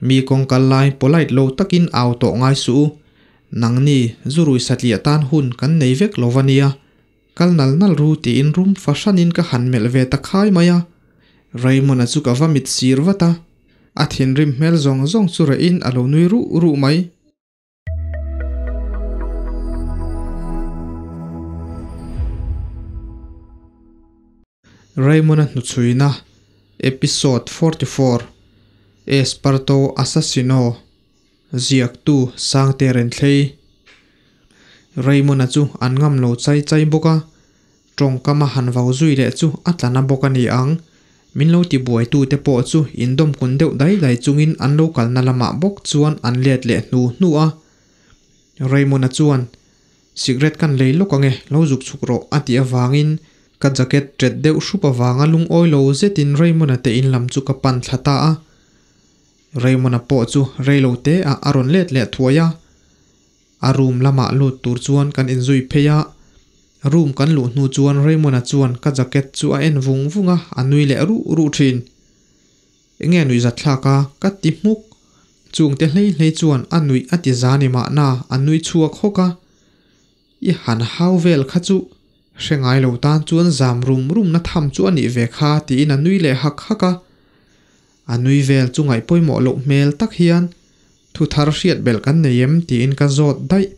Mi kawng kal lai polite lo takin au tawh ngai suh u. Nangni zu rui satliah tan hun kan nei vek lo va nia. Kal nal nal ru tiin rum fahranin ka han melh ve ta khai mai a. Raymond-a chu ka va mit sir vat a. A thinrim hmel zawng zawng chu rehin a lo nui ruh ruh mai. Raymond-a hnuchhuina Episode 44 Esparto Assassino Ziaktu Sangte Renthlei Raymond-a chu an ngam lo chai chai bawk a, tawngkam a han vau zui leh chu a tla na bawk a ni ang. Min lo tibuaitu te pawh chu indawm kun deuh dai dai chungin an lo kalna lamah bawk chuan an let leh hnu hnu a. Raymond-a chuan, Cigarette kan lei lawk ange, lo zuk chhuk rawh a tih avangin ka jacket ṭet deuh hrup avanga lungawi lo zetin Raymond-a te in lam chu ka pan thla ta a. Raymond-a pawh chu reilo te ah a rawn let leh thuai a. A room lamah lut tur chuan kan inzui phei a. Room kan luh hnu chuan Raymond-a chuan ka jacket chu a en vung vung a, a nui leh ruh ruh thin. Enge nuih zat thlak a? Ka ti hmuk. Chungte hlei hlei chuan a nuih a ti za ni mahna a nui chhuak hawk a. I han hau vel kha chu hre ngai lo tan chuan zam rum rum na tham chu a nih ve kha tiin a nui leh hak hak a. A nui vel chu ngaih pawimawh loh hmel tak hian thu thar hriat belh kan nei em tiin ka zawt daih.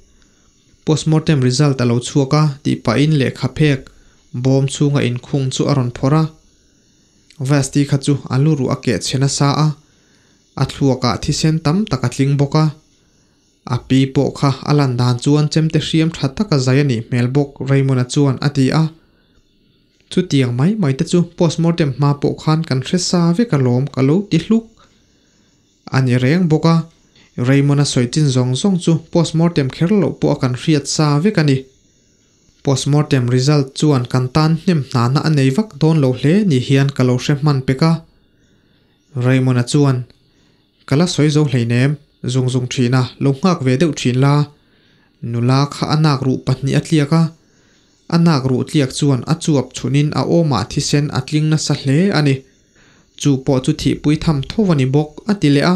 Postmortem result a lo chhuak a tih pahin lehkha phek bawm chhunga inkhung chu a rawn phawrh a. Vasti kha chu a lu ruh a keh chhe nasa a, a thluakah thisen tam tak a tling bawk a. A pi pawh kha a lan dan chuan chemte hriam tha taka zai a nih hmel bawk Raymond-a chuan a ti a. Chutiang mai mai te chu postmortem hma pawh khan kan hre sa vek alawm ka lo ti hluk. A ni reng bawk a, Raymond-a sawi chin zawng zawng chu postmortem kher loh pawh a kan hriat sa vek a ni. Postmortem result chuan kan tan hnem hnana a nei vak dawn lo hle ni hian ka lo hre hman pek a. Raymond-a chuan, Ka la sawi zo hleinem, zung zung thin a, lo nghak ve deuh thin la. Nula kha a nak ruh pahnih a tliak a, a nak ruh tliak chuan a chuap chhunin a awmah thisen a tling nasa hle a ni. Chu pawh chu thihpui tham tho a ni bawk, a ti leh a.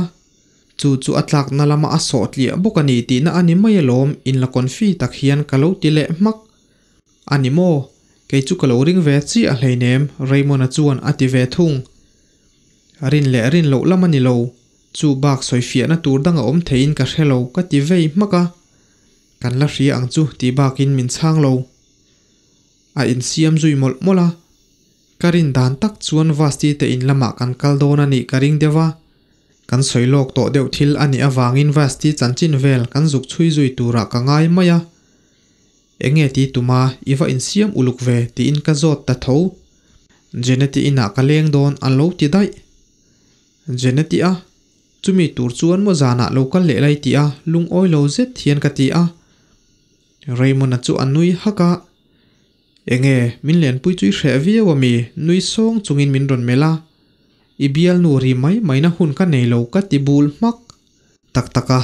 Chu chu a tlakna lama a sawh tliah bawk a ni tihna a ni mai alawm, inla confi tak hian ka lo ti leh hmak. A ni maw? Kei chu ka lo ring ve chiah hleinem, Raymond-a chuan a ti ve thung. Rin leh rin loh lam a ni lo, chu bak sawifiahna tur dang a awm theiin ka hre lo ka ti vei hmak a. Kan la hria ang chu tih bakin min chhang lo. A insiam zui mawlh mawlh a. Ka rin dan tak chuan Vasti te in lamah kan kal dawn a nih ka ring deuh a. Kan sawi lawk tawh deuh thil a nih avangin Vasti chanchin vel kan zuk chhui zui turah ka ngai mai a. Enge ti tuma i va insiam uluk ve tiin ka zawt ta tho. Jeneti inah ka leng dawn a lo ti daih. Jeneti a, chumi tur chuan maw zanah lo kal leh lai ti a lungawi lo zet hian ka ti a. Raymond-a chu a nui hak a. Enge min lenpui chu i hreh viau ami nui sawng chungin min rawn melh a. I bialnu ri mai maina hun ka nei lo ka ti bul hmak. Tak tak a,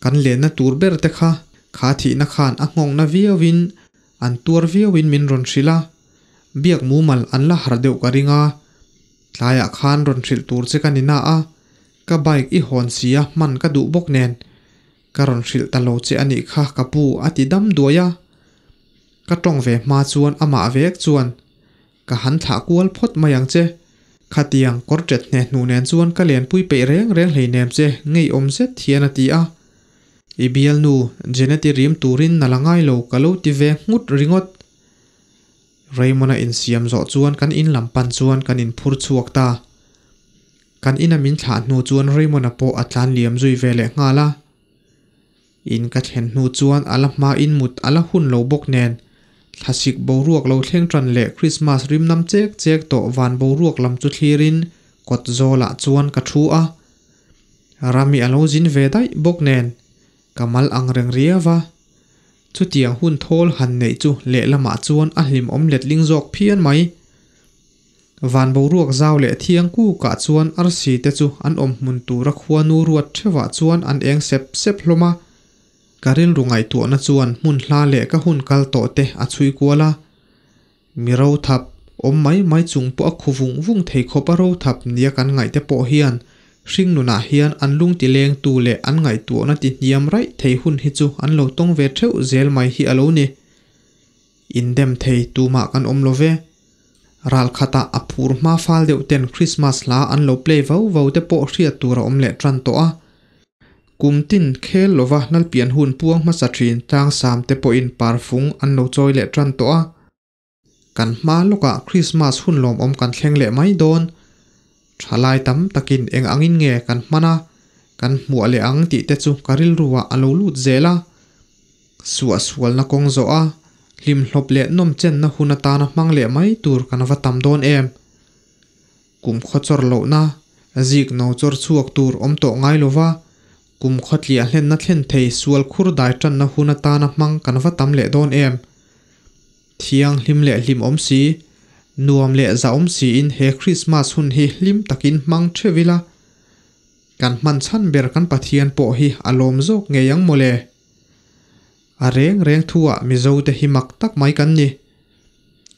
kan lenna tur ber te kha kha thihna khan a nghawngna viauin an tuar viauin min rawn hrilh a, biak mumal an la har deuh ka ring a, tlaiah khan rawn hrilh tur che ka ni na a, ka bike i hawn si a hman ka duh bawk nen ka rawn hrilh ta lo che a nih kha ka pu a ti dam duai a, ka tawng ve hma chuan amah vek chuan Ka han thlah kual phawt mai ang che. Khatiang kawr ṭet hne hnu nen chuan ka lenpui peih reng reng hleinem che, ngeiawm zet hian a ti a. I bialnu, Jeneti rim turin na la ngai lo ka lo ti ve nghut ringawt. Raymond-a insiam zawh chuan kan in lam pan chuan kan inphur chhuak ta. Kan ina min thlah hnu chuan Raymond-a pawh a tlan liam zui ve leh nghal a. In ka thlen hnu chuan a la hmain mut a la hun lo bawk nen, thlasik boruak lo thleng tan leh Krismas rim nam chek chek tawh van boruak lam chu thlirin kawt zawlah chuan ka thu a. Rami a lo zin ve daih bawk nen, ka mal ang reng riau a. Chutiang hun thawl han neih chu lehlamah chuan a hlimawm letling zawk phian mai. Van boruak zau leh thiang kukah chuan arsi te chu an awm hmun tura khuanu ruat theuhah chuan an eng sep sep hlawm a. Ka rilru ngaihtuahna chuan hmun hla leh ka hun kal tawh te a chhui kual a. Mi ro thap, awm mai mai chung pawh a khu vung vung thei khawp a ro thap nia kan ngaih te pawh hian Hringnunah hian an lung ti lengtu leh an ngaihtuahna ti hniam raih thei hun hi chu an lo tawng ve theuh zel mai hi a lo ni. Indem thei tumah kan awm lo ve. Ral khatah a phur hma fal deuh ten Christmas hla an lo play vau vau te pawh hriat tur a awm leh tan tawh a. Kum tin khel lova Lalpian hun puang hmasa thin tlangsam te pawhin parfung an lo chawi leh tan tawh a. Kan hma lawkah Krismas hun lawmawm kan thleng leh mai dawn. Thalai tam takin eng angin nge kan hman a, kan hmuah leh ang tih te chu ka rilruah a lo lut zel a. Suahsualna kawng zawh a, hlimhlawp leh nawmchenna hun atana hmang leh mai tur kan va tam dawn em? Kum khaw chawr lohna, zik no chawr chhuak tur awm tawh ngai lova, kum khaw tliah hlenna thlen thei sual khur dai tanna hun atana hmang kan va tam leh dawn em? Thianghlim leh hlimawm si, nuam leh zahawm siin he Krismas hun hi hlim takin hmang theuh ila, kan hman chhan ber kan Pathian pawh hi a lawm zawk ngei ang mawle. A reng reng thuah Mizo te hi mak tak mai kan ni.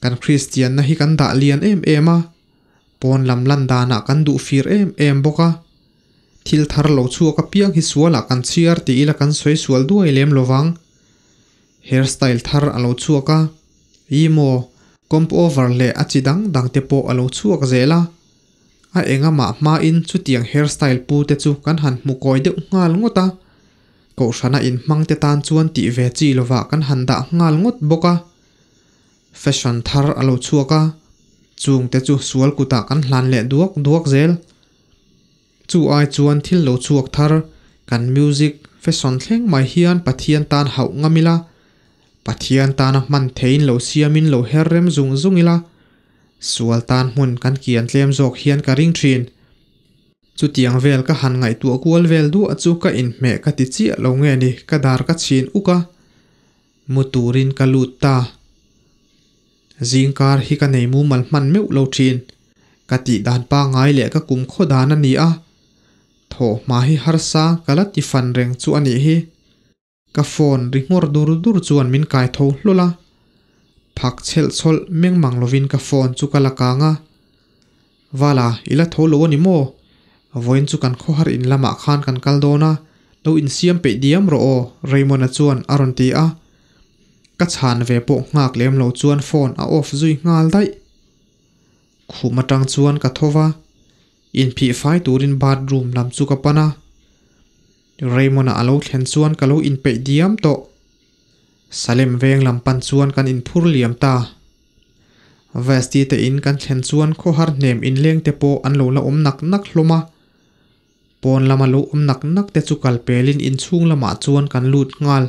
Kan Kristianna hi kan dah lian em em a, pawn lam lan danah kan duh fir em em bawk a. Thil thar lo chhuak apiang hi sualah kan chhiar ti ila kan sawi sual duai lem lovang. Hairstyle thar a lo chhuak a, emo, comb over leh a chi dang dang te pawh a lo chhuak zel a. A engamah hmain chutiang hairstyle pu te chu kan han hmu kawi deuh nghal ngawt a. Kohhrana inhmang te tan chuan tih ve chi lovah kan han dah nghal ngawt bawk a. Fashion thar a lo chhuak a, chung te chu sual kutah kan hlan leh duak duak zel. Chu ai chuan thil lo chhuak thar, kan music, fashion thleng mai hian Pathian tan hauh ngam ila, Pathian tana hman theiin lo siamin lo her rem zung zung ila, sual tan hmun kan kian tlem zawk hian ka ring thin. Chutiang vel ka han ngaihtuah kual vel duah chu ka inhmeh ka ti chiah lo nge ni ka dar ka chhin uk a, mu turin ka lut ta. Zingkar hi ka nei mumal hman meuh lo thin. Ka tih dan pangngai leh ka kum khaw dan a ni a, thawhhma hi harsa ka la ti fan reng chu a nih hi. Ka phone ri nghawr dur dur chuan min kai tho hlawl a, phak chhelh chhawlh meng mang lovin ka phone chu ka la kang a. Vala, i la tho lo a ni maw? Vawiin chu kan khawhar in lamah khan kan kal dawn a, lo insiam peih diam rawh aw, Raymond-a chuan a rawn ti a. Ka chhan ve pawh nghak lem lo chuan phone a off zui nghal daih. Khum atang chuan ka tho va, inphih fai turin bathroom lam chu ka pan a. Raymond-a a lo thlen chuan ka lo inpeih diam tawh. Salem veng lam pan chuan kan inphur liam ta. Vesti te in kan thlen chuan khawhar hnem inleng te pawh an lo la awm nak nak hlawm a. Pawn lama lo awm nak nak te chu kal pelin inchhung lamah chuan kan lut nghal.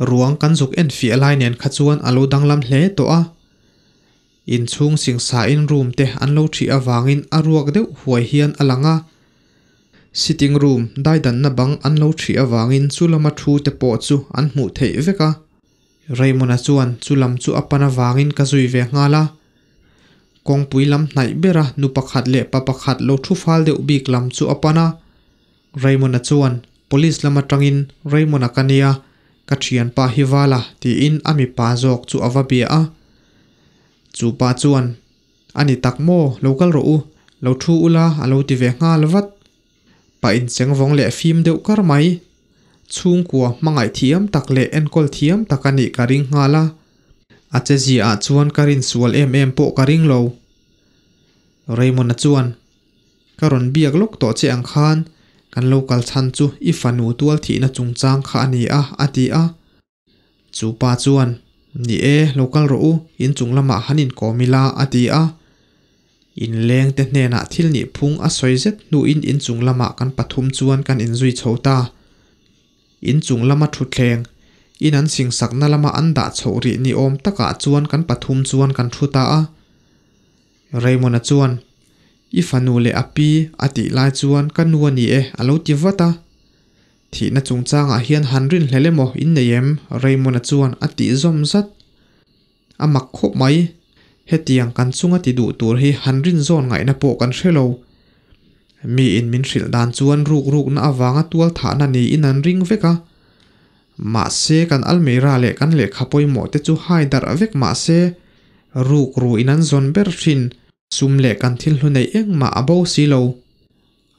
Ruang kan zuk en fiah lai nen kha chuan a lo danglam hle tawh a. Inchhung singsa in room te an lo ṭhih avangin a ruak deuh huai hian a lang a. Sitting room daidanna bang an lo ṭhih avangin chu lama thu te pawh chu an hmuh theih vek a. Raymond-a chuan chu lam chu a pan avangin ka zui ve nghal a. Kawngpui lam hnaih bera nu pakhat leh pa pakhat lo thu fal deuh bik lam chu a pan a. Raymond-a chuan, Police lam atangin Raymond-a ka nia, ka thianpa hi vala tiin a mipa zawk chu a va bia a. Chu pa chuan, A ni tak maw, lo kal rawh u, lo thu ula a lo ti ve nghal vat. Pa incheng vawng leh fim deuh kar mai. Chhungkua hmangaih thiam tak leh enkawl thiam tak a nih ka ring nghal a. A che ziaah chuan ka rinsual em em pawh ka ring lo. Raymond-a chuan, Ka rawn biak lawk tawh che ang khan, kan lo kal chhan chu i fanu tual thihna chungchang kha a ni a, a ti a. Chu pa chuan, Ni e, lo kal rawh u, inchung lamah han inkawm ila, a ti a. Inleng te hnenah thil nih phung a sawi zet hnuin inchung lamah kan pathum chuan kan inzui chho ta. Inchung lama thutthleng, in an singsakna lama an dah chhoh rih ni awm takah chuan kan pathum chuan kan thu ta a. Raymond-a chuan, I fanu leh a pi, a tih lai chuan ka nu a ni e, a lo ti vat a. Thihna chungchangah hian han rinhlel emaw in nei em? Raymond-a chuan a tih zawm zat. A mak khawp mai. Hetiang kan chunga ti duh tur hi han rin zawn ngaihna pawh kan hre lo. Miin min hrilh dan chuan ruk rukna avanga tual thahna niin an ring vek a. Mahse kan almeira leh kan lehkha pawimawh te chu hai darh vek mahse ruk ruin an zawn ber thin. Sum leh kan thil hlu neih engmah a bo si lo.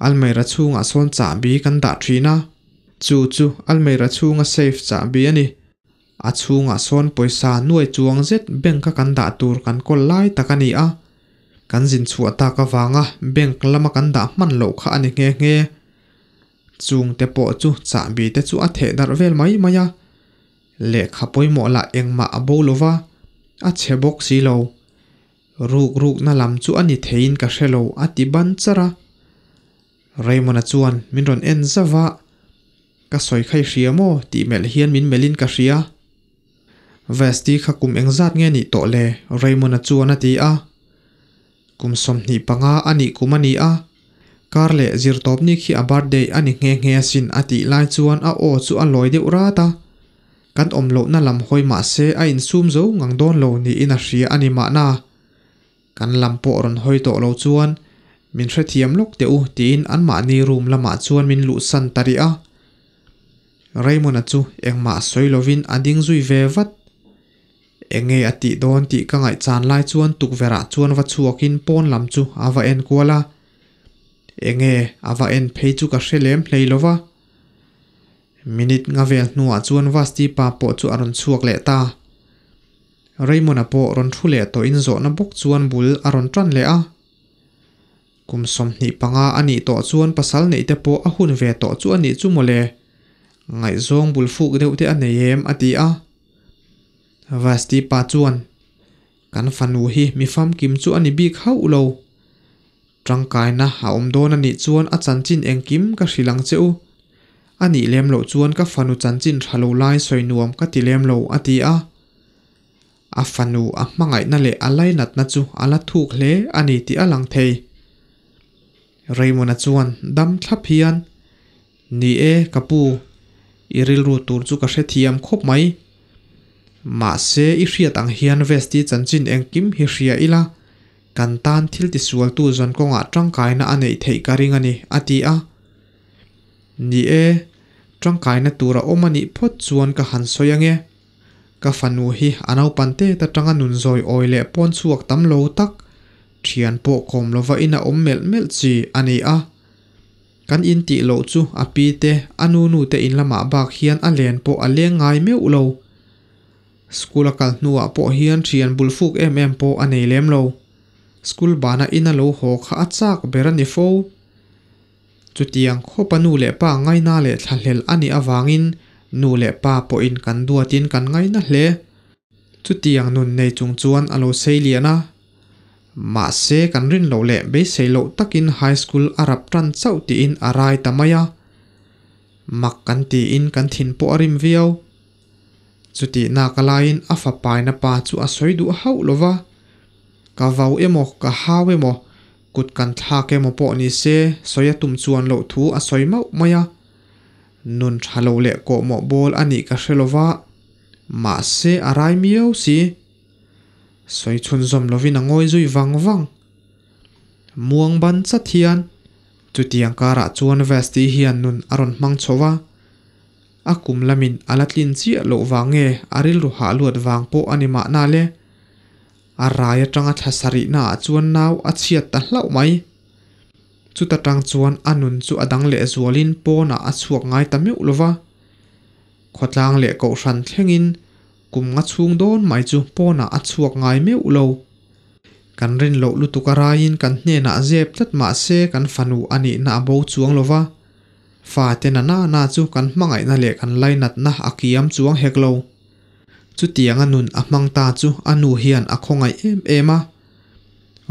Almeira chhungah sawn chahbi kan dah thin a, chu chu almeira chhunga safe chahbi a ni. A chhungah sawn pawisa nuai chuang zet bank a kan dah tur kan kawl lai tak a ni a, kan zin chhuah tak avanga bank lama kan dah hman loh kha a ni nghe nghe. Chung te pawh chu chahbi te chu a theh darh vel mai mai a, lehkha pawimawh lah engmah a bo lova, a chhe bawk si lo. Ruk rukna lam chu a ni theiin ka hre lo a ti ban charh a. Raymond-a chuan min rawn en zauh a, Ka sawi kha i hria maw? tih melh hian min melhin ka hria. Vesti kha kum engzat nge nih tawh le? Raymond-a chuan a ti a. Kum 25 a nih kum a ni a, kar leh zirtawpni khi a birthday a ni nghe nghe asin a tih lai chuan a aw chu a lawi deuh rat a. Kan awm lohna lam hawi mah se a insum zo ngang dawn lo niin a hria a ni mahna. Kan lam pawh rawn hawi tawh lo chuan min hrethiam lawk teh u tiin anmahni room lamah chuan min luhsan ta rih a. Raymond-a chu engmah sawi lovin a ding zui ve vat. Enge a tih dawn tih ka ngaihchan lai chuan tukverhah chuan va chhuakin pawn lam chu a va en kual a. Enge a va en phei chu ka hre lem hlei lova. Minute nga vel hnuah chuan Vasti pa pawh chu a rawn chhuak leh ta. Raymond-a pawh rawn thu leh tawhin zawhna bawk chuan bul a rawn tan leh a. Kum 25 a nih tawh chuan pasal neih te pawh a hun ve tawh chu a nih chu mawle. Ngaihzawng bul fuk deuh te a nei em a ti a. Vasti pa chuan, Kan fanu hi mi famkim chu a ni bik hauh lo. Tangkaina a awm dawn a nih chuan a chanchin engkim ka hrilh ang che u. A nih lem loh chuan ka fanu chanchin tha lo lai sawi nuam ka ti lem lo, a ti a. A fanu a hmangaihna leh a lainatna chu a la thuk hle a ni tih a lang thei. Raymond-a chuan dam thlap hian, Ni e, ka pu, i rilru tur chu ka hrethiam khawp mai. Mahse, i hriat ang hian Vesti chanchin engkim hi hria ila, kan tan thil tisualtu zawn kawngah tangkaina a neih theih ka ring a ni, a ti a. Ni e, tangkaina tur a awm a nih phawt chuan ka han sawi ange. Ka fanu hi a naupan tet atanga nun zawi awi leh pawn chhuak tam lo tak, thian pawh kawm lova in a awm melh melh chi a ni a. Kan in tih loh chu a pi te, a nu nu te in lamah bak hian a len pawh a leng ngai meuh lo. School a kal hnuah pawh hian thian bul fuk em em pawh a nei lem lo. School bana in a lo haw kha a chak ber a ni fo. Chutiang khawpa nu leh pa ngaina leh thlahlel a nih avangin nu leh pa pawhin kan duatin kan ngaina hle. Chutiang nun nei chung chuan a lo sei lian a. Mahse kan rin loh leh beisei loh takin high school a rap tan chauh tiin a rai ta mai a. Mak kan tiin kan thin pawh a rim viau. Chutih nak laiin a fapaina pa chu a sawi duh hauh lo va. Ka vau emaw ka hau emaw kut kan thlak emaw pawh ni se sawi a tum chuan loh thu a sawi mauh mai a. Nun tha lo leh kawhmawh bawl a nih ka hre lo va, mahse a rai miau si. Sawi chhunzawm lovin a ngawi zui vang vang. Muang ban chat hian chutiang karah chuan Vesti hian nun a rawn hmang chho va. A kum lamin a la tlin chiah loh vang nge a rilru hah luat vang pawh a ni mahna le. A rai atanga thla sarihnaah chuan nau a chhiat ta hlauh mai. Chuta tang chuan a nun chu a dang lehzualin pawnah a chhuak ngai ta meuh lova. Khawtlang leh kohhran thlengin kum nga chhung dawn mai chu pawnah a chhuak ngai meuh lo. Kan rin loh lutuk a raiin kan hnenah zep tlat mah se kan fanu a nihna a bo chuang lova. Fate na na na chu kan hmangaihna leh kan lainatna a kiam chuang hek lo. Chutiang a nun a hmang ta chu a nu hian a khawngaih em em a.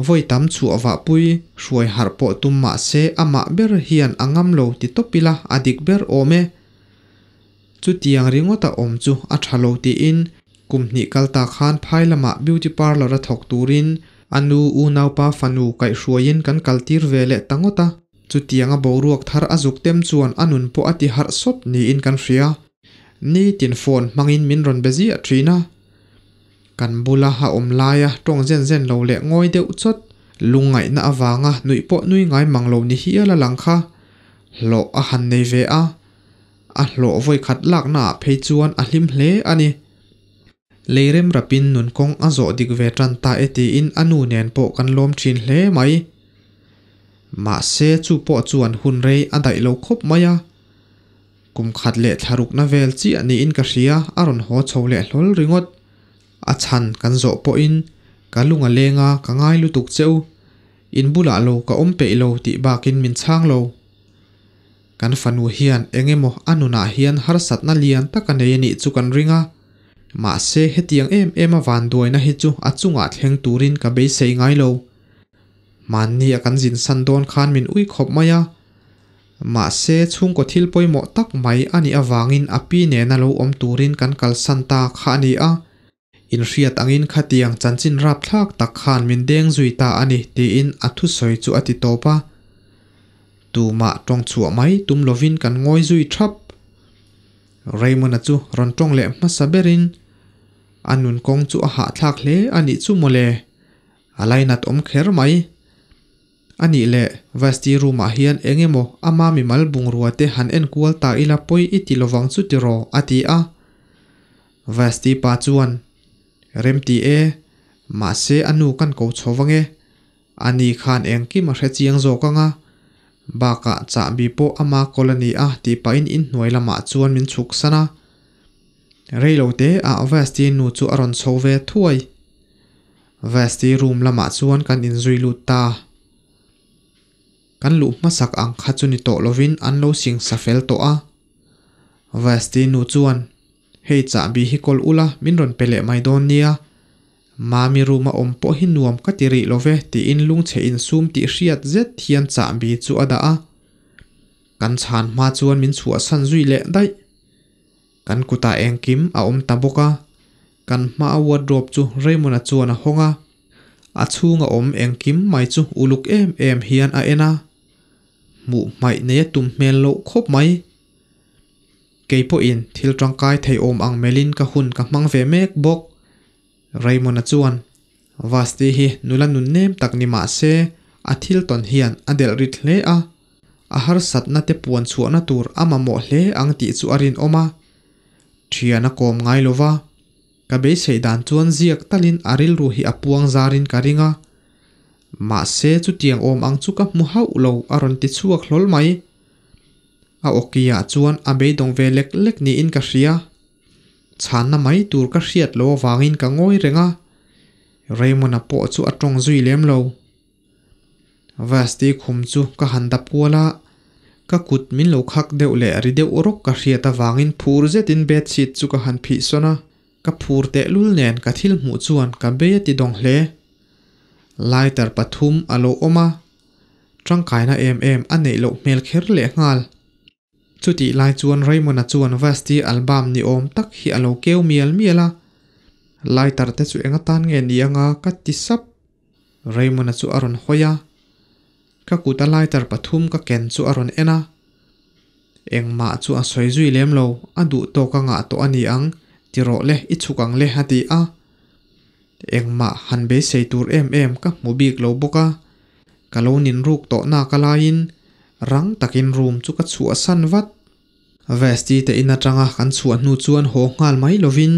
Vawi tam chhuah vahpui hruai harh pawh tum mah se amah ber hian a ngam lo ti tawp ila a dik ber awm e. Chutiang ringawta awm chu a tha lo tiin kum hnih kal ta khan phai lamah beauty parlour a thawk turin a nu unaupa fanu kaihhruaiin kan kaltir ve leh ta ngawt a. Chutianga boruak thar a zuk tem chuan a nun pawh a ti harh sawt niin kan hria. Nitin phone hmangin min rawn be ziah thin a. Kan bula a awm laia tawng zen zen lo leh ngawi deuh chawt, lungngaihna avanga nuih pawh nui ngai mang lo ni hial a lang kha. Hlawh a han nei ve a, a hlawh vawikhat laknaah phei chuan a hlim hle a ni. Leirem rapin nun kawng a zawh dik ve tan ta e tiin a nu nen pawh kan lawm thin hle mai. Mahse chu pawh chuan hun rei a daih lo khawp mai a. Kum khat leh thla rukna vel chiah niin ka hria, a rawn haw chho leh hlawl ringawt. A chhan kan zawh pawhin ka lung a leng a, ka ngai lutuk che u. In bulah lo ka awm peih lo tih bakin min chhang lo. Kan fanu hian eng emaw a nunah hian harsatna lian tak a nei a nih chu kan ring a. Mahse hetiang em em a vanduaina hi chu a chungah thleng turin ka beisei ngai lo. Mahni a kan zin san dawn khan min ui khawp mai a. Mahse chhungkaw thil pawimawh tak mai a nih avangin a pi nena lo awm turin kan kalsan ta kha a ni a. Inhriat angin khatiang chanchin rapthlak tak khan min deng zui ta a ni tiin a thusawi chu a ti tawp a. Tumah tawng chhuah mai tum lovin kan ngawi zui thap. Raymond-a chu rawn tawng leh hmasa berin a nun kawng chu a hahthlak hle a nih chu mawle. A lainat awm kher mai. A nih leh, Vasti room ah hian eng emaw ama mimal bungrua te han en kual ta ila pawi i ti lovang chu tiraw? a ti a. Vasti pa chuan, Remti e, mahse a nu kan ko chho vang e. Ani khan engkim a hre chiang zawk ang a, bakah chahbi pawh ama kawl a ni a tih pahin inhnuai lamah chuan min chhuk san a. Reilo te ah Vasti nu chu a rawn chho ve thuai. Vasti room lamah chuan kan inzui lut ta. Kan luh hmasak ang kha chu ni tawh lovin an lo singsa fel tawh a. Vasti nu chuan, Hei chahbi hi kawl ula min rawn pe leh mai dawn nia. Mami room a awm pawh hi nuam ka ti rih lo ve tiin lungchhe insum tih hriat zet hian chahbi chu a dah a. Kan chhan hma chuan min chhuahsan zui leh daih. Kan kutah engkim a awm ta bawk a, kan hmaa wardrobe chu Raymond-a chuan a hawng a, a chhunga awm engkim mai chu uluk em em hian a en a, hmuh hmaih nei a tum hmel loh khawp mai. Kei pawhin thil tangkai thei awm ang melhin ka hun ka hmang ve mek bawk. Raymond-a chuan, Vasti hi nula nun nem tak ni mah se, a thil tawn hian a delh rit hle a, a harsatna te puan chhuahna tur a mamawh hle ang tih chu a rinawm a. Thian a kawm ngai lo va, ka beisei dan chuan ziak talin a rilru hi a puang zarin ka ring a. Mahse chutiang awm ang chu ka hmu hauh lo a rawn ti chhuak hlawl mai. A awkiah chuan a beidawng ve lek lek niin ka hria. Chhanna mai tur ka hriat lo avangin ka ngawi reng a, Raymond-a pawh chu a tawng zui lem lo. Vasti khum chu ka han dap kual a, ka kut min lo khak deuh leh ri deuh rawk ka hriat avangin phur zetin bedsheet chu ka han phih sawn a, ka phur tehlul nen ka thil hmuh chuan ka bei a ti dawng hle. Lighter pathum a lo awm a, tangkaina em em a neih loh hmel kher lehnghal. Chutih lai chuan Raymond-a chuan Vasti album ni awm tak hi a lo keu mial mial a, Lighter te chu eng atan nge ni anga ka ti sap. Raymond-a chu a rawn hawi a, ka kuta lighter pathum ka ken chu a rawn en a. Engmah chu a sawi zui lem lo, a duh tawk a ngah tawh a ni ang, ti rawh le, i chhuk ang le a ti a. Engmah han beisei tur em em ka hmu bik lo bawk a, Ka lo nin ruk tawh nak a laiin rang takin room chu ka chhuahsan vat. Vesti te in atanga kan chhuah hnu chuan haw nghal mai lovin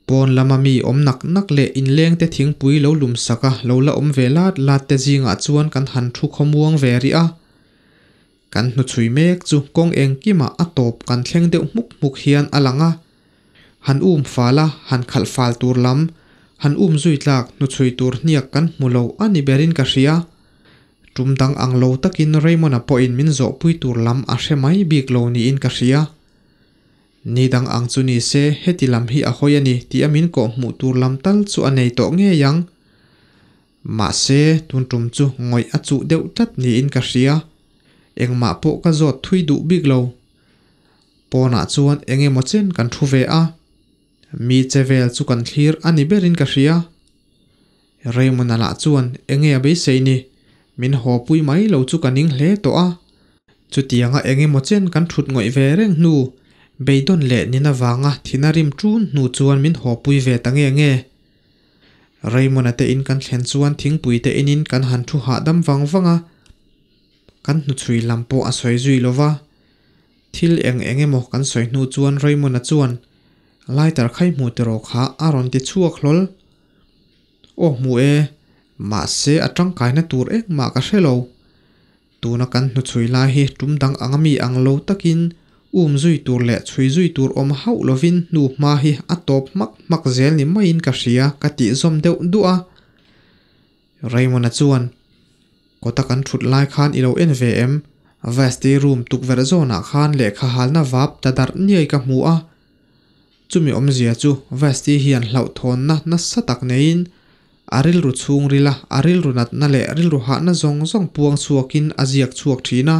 pawn lama mi awm nak nak leh inleng te thingpui lo lum sak a lo la awm ve lat lat te zingah chuan kan han thu khawmuang ve rih a. Kan hnuchhui mek chu kawng engkimah a tawp kan thleng deuh hmuk hmuk hian a lang a. Han um fal a, han khalh fal tur lam, han um zui tlak hnuchhui tur hniak kan hmu lo a ni berin ka hria. Tum dang ang lo takin Raymond-a pawhin min zawhpui tur lam a hre mai bik lo niin ka hria. Ni dang ang chu ni se heti lam hi a hawi a ni tih a min kawh hmuh tur lam tal chu a nei tawh ngei ang. Mahse, tun tum chu ngawih a chuh deuh tlat niin ka hria. Engmah pawh ka zawt thui duh bik lo. Pawnah chuan eng emaw chen kan thu ve a, mi che vel chu kan thlir a ni berin ka hria. Raymond-a lah chuan eng nge a beisei ni, min haw pui mai lo chu ka ning hle tawh a. Chutianga eng emaw chen kan thut ngawih ve reng hnu, beidawn leh nin avanga thina rim ṭun hnu chuan min haw pui ve ta nge nge. Raymond-a te in kan thlen chuan thingpui te inin kan han thu hahdam vang vang a, kan hnuchhui lam pawh a sawi zui lo va. Thil eng eng emaw kan sawi hnu chuan Raymond-a chuan lighter khai hmu tiraw kha a rawn ti chhuak hlawl. Aw hmu e, mahse a tangkaina tur engmah ka hre lo. Tuna kan hnuchhui lai hi tum dang anga mi ang lo takin um zui tur leh chhui zui tur awm hauh lovin hnu hma hi a tawp hmak hmak zel ni maiin ka hria ka tih zawm deuh duah a. Raymond-a chuan, Kawta kan thut lai khan i lo en ve em? Vasti room tukverh zawnah khan lehkha halna vap ta darh niai ka hmu a. Chumi awmzia chu Vasti hian hlauhthawnna nasa tak neiin a rilru chhungrila a rilru natna leh rilru hahna zawng zawng puang chhuakin a ziak chhuak thin a.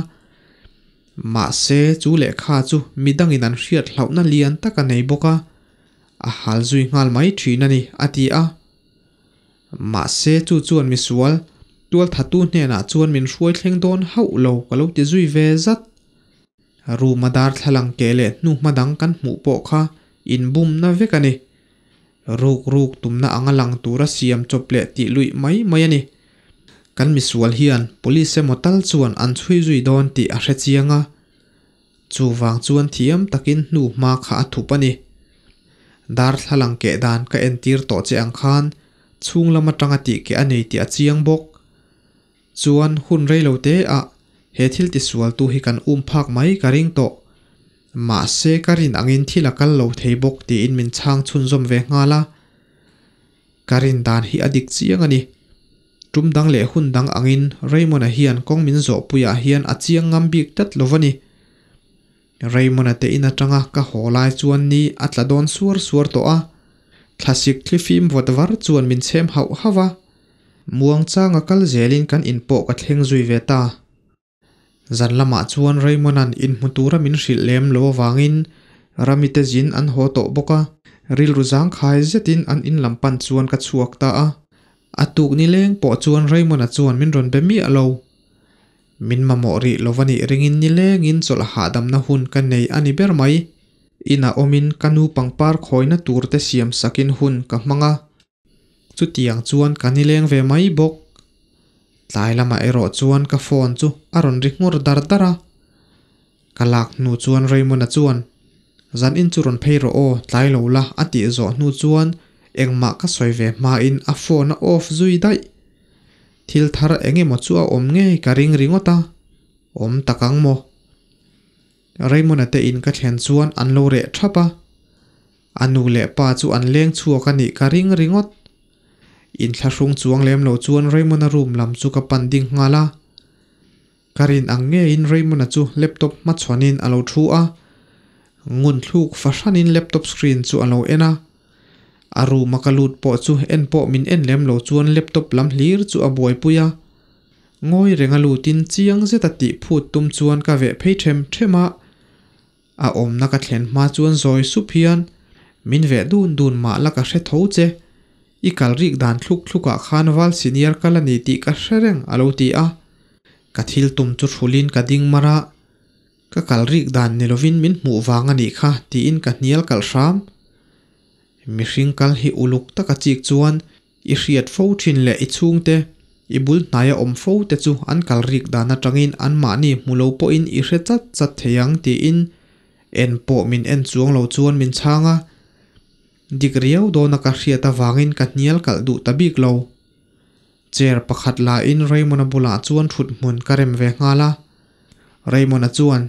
Mahse, chu lehkha chu midangin an hriat hlauhna lian tak a nei bawk a, a hal zui nghal mai thin a ni, a ti a. Mahse, chu chuan misual tualthatu hnenah chuan min hruai thleng dawn hauh lo ka lo ti zui ve zat. Room a darthlalang keh leh hnu hma dang kan hmuh pawh kha inbumna vek a ni. Ruk ruk tumna anga lang tura siam chawp leh tih luih mai mai a ni. Kan misual hian police emaw tal chuan an chhui zui dawn tih a hre chiang a. Chuvang chuan thiam takin hnu hma kha a thup a ni. Darthlalang keh dan ka entir tawh che ang khan chhung lam atanga tih keh a nei tih a chiang bawk. Chuan hun rei lo te ah he thil tisualtu hi kan um phak mai ka ring tawh. Mahse ka rin angin thil a kal lo thei bawk tiin min chhang chhunzawm ve nghal a. Ka rin dan hi a dik chiang a ni. Tum dang leh hun dang angin Raymond-a hian kawng min zawhpuiah hian a chiang ngam bik tlat lo va ni. Raymond-a te in atanga ka haw lai chuan ni a tla dawn suar suar tawh a. Thlasik thlifim vawt var chuan min chhem hauh hauh a. Muangchanga kal zelin kan in pawh ka thleng zui ve ta. Zan lamah chuan Raymond-a'n inhmu tura min hrilh lem lo avangin Ramite zin an haw tawh bawk a, rilru zangkhai zetin an in lam pan chuan ka chhuak ta a. A tuk nileng pawh chuan Raymond-a chuan min rawn be miah lo. Min mamawh rih lo va nih ringin nilengin chawlh hahdamna hun ka nei a ni ber mai. Inah awmin ka nu pangpar khawina turte siam sakin hun ka hmang a. Chutiang chuan ka nileng ve mai bawk. Tlai lamah erawh chuan ka phone chu a rawn ri nghur dar dar a. Ka lak hnu chuan Raymond-a chuan, Zan in chu rawn phei rawh aw, tlai lo la a tih zawh hnu chuan engmah ka sawi ve hmain a phone a off zui daih. Thil thar eng emaw chu a awm ngei ka ring ringawt a, awm tak ang maw? Raymond-a te in ka thlen chuan an lo reh thap a. A nu leh pa chu an leng chhuak a nih ka ring ringawt. Inthlahrung chuang lem lo chuan Raymond-a room lam chu ka pan ding nghal a. Ka rin ang ngeiin Raymond-a chu laptop hmachhawn-in a lo thu a. Ngun thluk fahranin laptop screen chu a lo en a. A room a ka lut pawh chu en pawh min en lem lo chuan laptop lam hlir chu a buaipui a. Ngawi renga lutin chiang zeta tih phut tum chuan ka veh phei them them a. A awmna ka thlen hma chuan zawi sup hian, Min veh dun dun mah la ka hre tho che. I kal rik dan thluk thlukah khan val senior kal a ni tih ka hre reng a lo ti a. Ka thil tum chu hrulin ka ding mar a, ka kal rik dan ni lovin min hmuh vang a nih kha tiin ka hnial kalh hram. Mihring kal hi uluk taka chik chuan I hriat fo thin leh i chhungte, i bul hnaia awm fo te chu an kal rik dan atangin anmahni hmu lo pawhin i hre chat chat thei ang tiin en pawh min en chuang lo chuan min chhang a. Dik riau dawna ka hriat avangin ka hnial kalh duh ta bik lo. Chair pakhat lain Raymond-a bulah chuan thut hmun ka rem ve nghal a. Raymond-a chuan,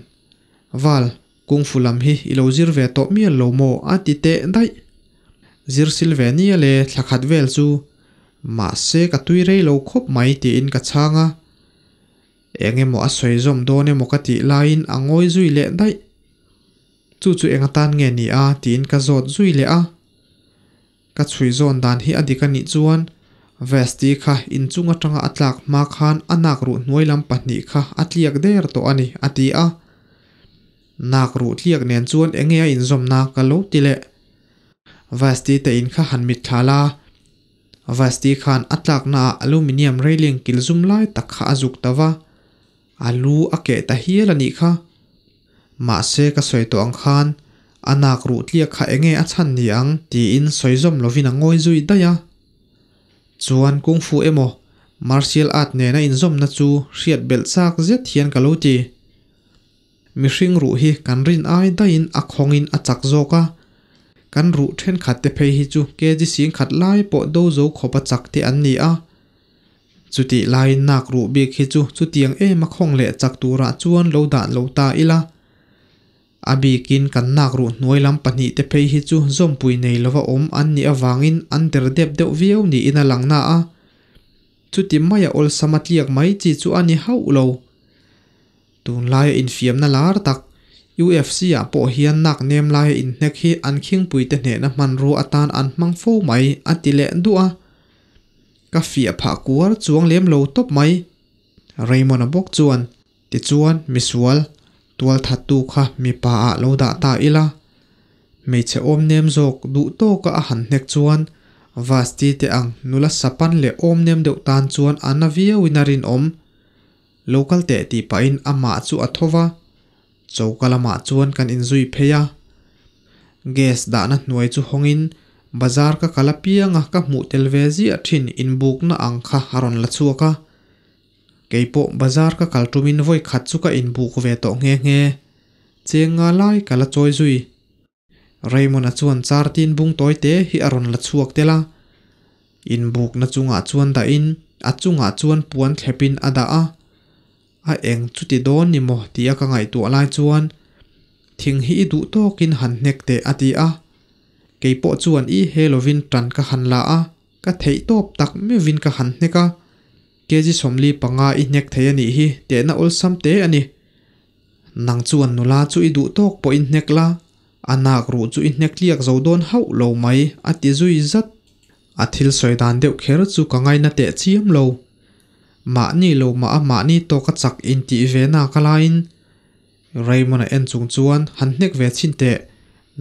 Val, Kung Fu lam hi i lo zir ve tawh mial lo maw? a ti teh daih. Zir sil ve nia le, thla khat vel chu. Mahse ka tui rei lo khawp mai tiin ka chhang a. Eng emaw a sawi zawm dawn emaw ka tih laiin a ngawi zui leh daih. Chu chu eng atan nge ni a? tiin ka zawt zui leh a. Ka chhui zawn dan hi a dik a nih chuan Vesti kha inchung atanga a tlak hma khan a nak ruh hnuai lam pahnih kha a tliak der tawh a ni, a ti a. Nak ruh tliak nen chuan enge a inzawmna ka lo ti leh. Vesti te in kha han mit thla la. Vesti khan a tlaknaah aluminium railing kil zum lai tak kha a zuk ta va. A lu a keh ta hial a nih kha. Mahse ka sawi tawh ang khan a nak ruh tliak kha enge a chhan ni ang tiin sawi zawm lovin a ngawi zui daih a. Chuan kung fu emaw martial art nena inzawmna chu hriat belh chak zet hian ka lo ti. Mihring ruh hi kan rin ai daihin a khawngin a chak zawk a. Kan ruh thenkhat te phei hi chu kg singkhat lai pawh do zo khawpa chak te an ni a. Chutih laiin nak ruh bik hi chu chutiang em a khawng leh chak turah chuan lo dah lo ta ila. A bikin kan nak ruh hnuai lam pahnihte phei hi chu zawmpui nei lova awm an nih avangin an der dep deuh viau niin a lang na a. Chuti maia awlsam a tliak mai chi chu a ni hauh lo. Tunlaia infiamna lar tak, UFC-ah pawh hian nak nem laia inhnek hi an khingpuite hnehna hmanrua atan an hmang fo mai, a ti leh duah a. Ka fiah phah kuar chuang lem lo tawp mai. Raymond-a bawk chuan, Tichuan, misual, tualthattu kha mipa ah lo dah ta ila. Hmeichhe awm nem zawk duh tawka a han hnek chuan Vasti te ang nula sapan leh awm nem deuh tan chuan a na viauin a rinawm. Lo kal teh tih pahin amah chu a tho va, choka lamah chuan kan inzui phei a. Gas dahna hnuai chu hawngin bazar ka kal apianga ka hmuh tel ve ziah thin inbukna ang kha a rawn la chhuak a. Keipawh bazar ka kal tumin vawi khat chu ka inbuk ve tawh nghe nghe. Cheng nga lai ka la chawi zui. Raymond-a chuan car tin bung tawi te hi a rawn la chhuak tel a. Inbukna chungah chuan dahin a chungah chuan puan thlepin a dah a. A eng chuti dawn ni maw tia ka ngaihtuah lai chuan thing hi i duh tawkin han hnek teh a ti a. Keipawh chuan i he lovin tan ka han la a, ka theih tawp tak meuhin ka han hnek a. Kg 45 i hnek thei a nih hi tehna awlsam te a ni. Nang chuan nula chu i duh tawk pawh in hnek la, a nak ruh chu i hnek tliak zo dawn hauh lo mai, a ti zui zat. A thil sawi dan deuh kher chu ka ngaina teh chiam lo. Mahni lo mah a mahni tawk a chak intih ve nak a laiin Raymond-a en chung chuan han hnek ve chhin teh,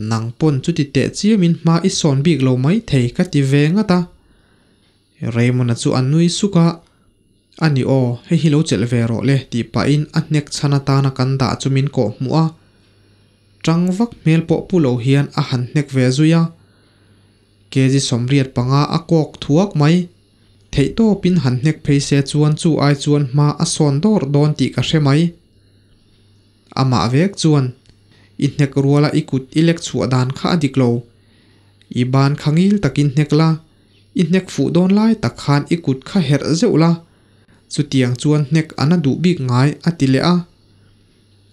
nang pawn chuti teh chiamin hma i sawn bik lo mai thei ka ti ve ngat a. Raymond-a chu a nui suk a, A ni aw, hei hi lo chelh ve rawh le tih pahin a hnek chhan atana kan dah chu min kawh hmuh a. Tang vak hmel pawh pu lo hian a han hnek ve zui a. Kg 85 a kawk thuak mai. Theihtawpin han hnek phei se chuan chu ai chuan hma a sawn dawr dawn tih ka hre mai. Amah vek chuan, I hnek ruala i kut i lek chhuah dan kha a dik lo. I ban kha ngil takin hnek la, I hnek fuh dawn lai tak khan i kut kha herh zeuh la, chutiang chuan hnek a na duh bik ngai, a ti leh a.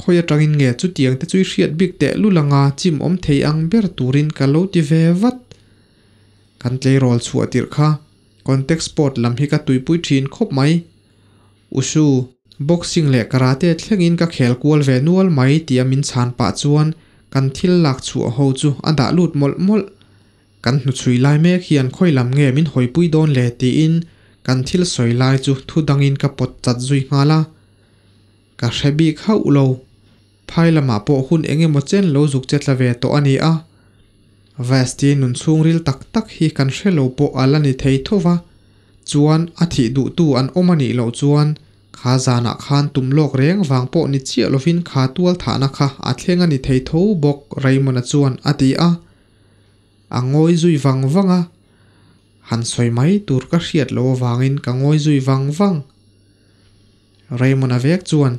Khawi atangin nge chutiang te chu i hriat bik teh lul anga chim awm thei ang ber turin ka lo ti ve vat. Kan tleirawl chhuah tirh kha contact sport lam hi ka tuipui thin khawp mai. Ushu, boxing leh karate thlengin ka khel kual ve nual mai tia min chhan pah chuan kan thil lak chhuah ho chu a dah lut mawlh mawlh. Kan hnuchhui lai mek hian khawi lam nge min hawipui dawn le tiin kan thil sawi lai chu thu dangin ka pawt chat zui nghal a. Ka hre bik hauh lo. Phai lamah pawh hun eng emaw chen lo zuk che tla ve tawh a ni a. Vasti nun chhungril tak tak hi kan hre lo pawh a la ni thei tho va. Chuan a thih duhtu an awm a nih loh chuan kha zanah khan tum lawk reng vang pawh ni chiah lovin kha tual thahna kha a thleng a ni thei tho bawk Raymond-a chuan a ti a. A ngawi zui vang vang a, han sawi mai tur ka hriat loh avangin ka ngawi zui vang vang. Raymond-a vek chuan,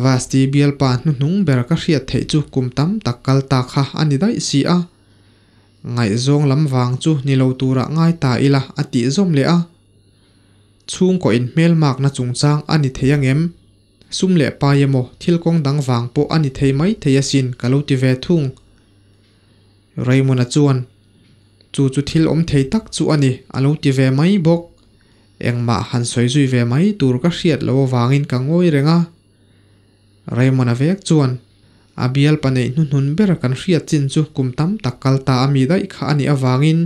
Vasti bialpa hnuhnung ber ka hriat theih chu kum tam tak kal ta kha a ni daih si a. Ngaihzawng lam vang chu ni lo turah ngai ta ila a tih zawm leh a. Chhungkaw inhmelmakna chungchang a ni thei angem? Sum leh pai emaw thil kawng dang vang pawh a ni thei mai thei asin ka lo ti ve thung. Raymond-a chuan, Chu chu thil awm thei tak chu a ni, a lo ti ve mai bawk. Engmah han sawi zui ve mai tur ka hriat loh avangin ka ngawi reng a. Raymond-a vek chuan, A bialpa neih hnuhnun ber kan hriat chin chu kum tam tak kal ta a mi daih kha a nih avangin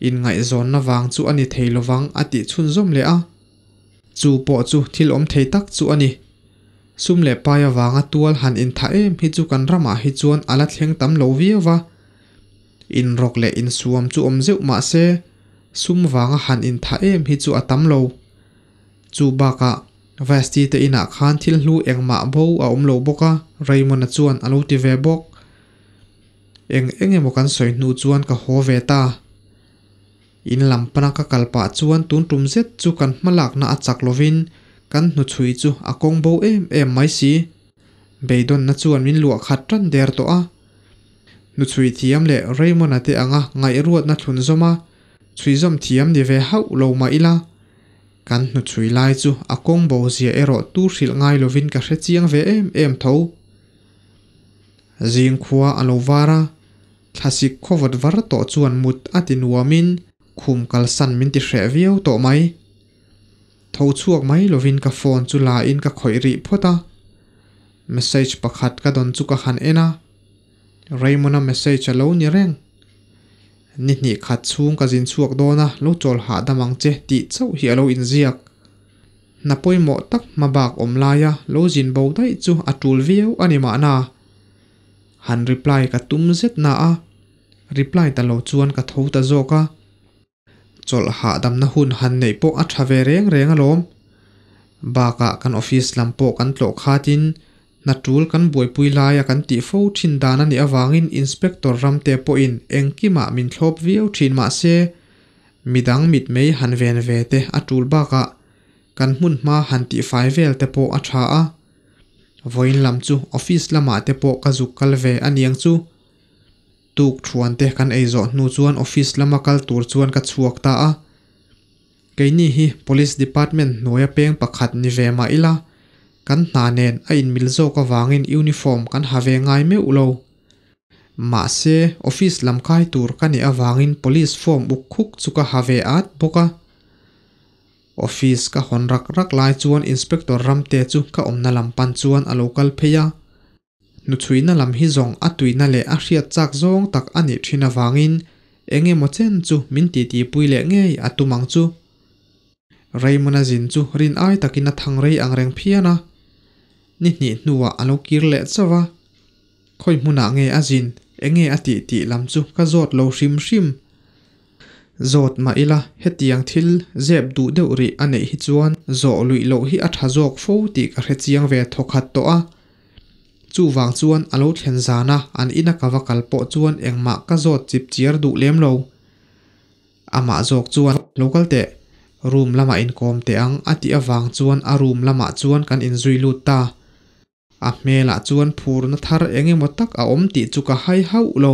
inngaihzawnna vang chu a ni thei lovang a tih chhunzawm leh a. Chu pawh chu thil awm thei tak chu a ni. Sum leh pai avanga tual han intha em hi chu kan ramah hi chuan a la thleng tam lo viau va. Inrawk leh insuam chu awm zeuh mah se, sum vanga han intha em hi chu a tam lo. Chu bakah, Vasti te inah khan thil hlu engmah bo a awm lo bawk a, Raymond-a chuan a lo ti ve bawk. Eng eng emaw kan sawi hnu chuan ka haw ve ta. In lam pana ka kal pah chuan tun tum zet chu kan hmalakna a chak lovin kan hnuchhui chu a kawng bo em em mai si. Beidawnna chuan min luah khat tan der tawh a. Hnuchhui thiam leh Raymond-a te anga ngaihruatna thlun zawm a, chhui zawm thiam ni ve hauh lo mah ila. Kan hnuchhui lai chu a kawng bo zia erawh tu hrilh ngai lovin ka hre chiang ve em em tho. Zing khua a lo var a, thlasik khawvawt var tawh chuan mut a ti nuamin khum kalsan min ti hreh viau tawh mai. Tho chhuak mai lovin ka phone chu la in ka khawih rih phawt a. Message pakhat ka dawn chu ka han en a, Raymond-a message a lo ni reng. Ni hnih khat chhung ka zin chhuak dawn a, lo chawl hahdam ang che tih chauh hi a lo inziak. Hna pawimawh tak hma bak awm laia lo zin bo daih chu a tul viau a ni mahna. Han reply ka tum zet na a, reply ta lo chuan ka tho ta zawk a. Chawlh hahdamna hun han neih pawh a tha ve reng reng alawm. Bakah kan office lam pawh kan tlawh khatin hna tul kan buaipui laia kan tih fo thin dan a nih avangin Inspector Ramte pawhin engkimah min thlawp viau thin mahse midang mitmei han ven ve te a tul bakah kan hmun hma han tihfai vel te pawh a tha a. Vawiin lam chu office lamah te pawh ka zuk kal ve a niang chu. Tuk thuan te kan ei zawh hnu chuan office lama kal tur chuan ka chhuak ta a. Keini hi Police Department hnuaia peng pakhat ni ve mah ila, kan hna nen a inmil zawk avangin uniform kan ha ve ngai meuh lo. Mahse, office lam kai tur ka nih avangin police form uk khuk chu ka ha ve at bawk a. Office ka hawn rak rak lai chuan Inspector Ramte chu ka awmna lam pan chuan a lo kal phei a. Hnuchhuihna lam hi zawng a tuihna leh a hriat chak zawng tak a nih thin avangin eng emaw chen chu min titipui leh ngei a tum ang chu. Raymond-a zin chu rin ai takin a thang rei ang reng phian a. Ni hnih hnuah a lo kir leh chauh a. Khawi hmunah nge a zin, eng nge a tih tih lam chu ka zawt lo hrim hrim. Zawt mah ila hetiang thil zep duh deuh rih a neih hi chuan zawh luih loh hi a tha zawk fo tih ka hre chiang ve thawkhat tawh a. Chuvang chuan a lo thlen zana an ina ka va kal pawh chuan engmah ka zawt chip chiar duh lem lo. Amah zawk chuan lo kal teh, room lamah inkawm teh ang a tih avang chuan a room lamah chuan kan inzui lut ta. A hmelah chuan phurna thar eng emaw tak a awm tih chu ka hai hauh lo.